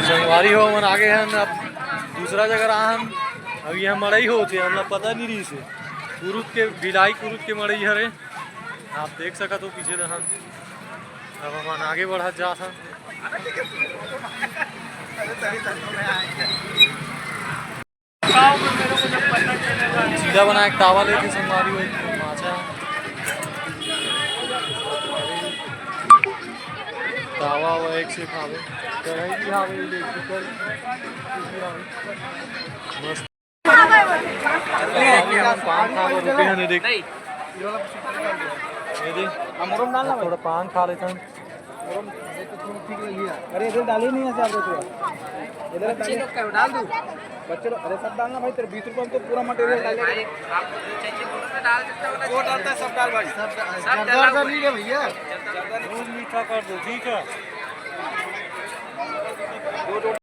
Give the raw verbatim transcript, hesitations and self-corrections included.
संगवारी हो, हमन आगे हन, अब दूसरा जगह रहा हन। अब यहाँ मड़ई होत हे, हमला पता नहीं रहिस हे। कुरुद के, भिलाई कुरुद के मड़ई हरे, आप देख सकत हो पीछे रहन। अब हमन आगे बढ़त जात हन। चीला बनाए के तावा लेके संगवारी हो, माचा। तावा वो एक से खावे, कढ़ाई भी खावे, इलेक्ट्रिकल। मस्त। पान खा लो, रुके हैं, देख। ये दे। थोड़ा पान खा लेते हैं। अरे, इधर डाली नहीं है सर, देखो। इधर बच्चे डाली। लोग का डाल दूँ? बच्चे लोग, अरे, सब डालना भाई, तेरे बीस रुपये में तो पूरा मटेरियल डालेगा। भाई, आप जो चाहिए, वो तो डाल देते हो ना। वो डालता है, सब डाल भाई। सब डाल, सब जर्दा डाला हुआ नहीं है। है भैया। जर्दा नहीं। दूध मीठा कर दो, ठीक है।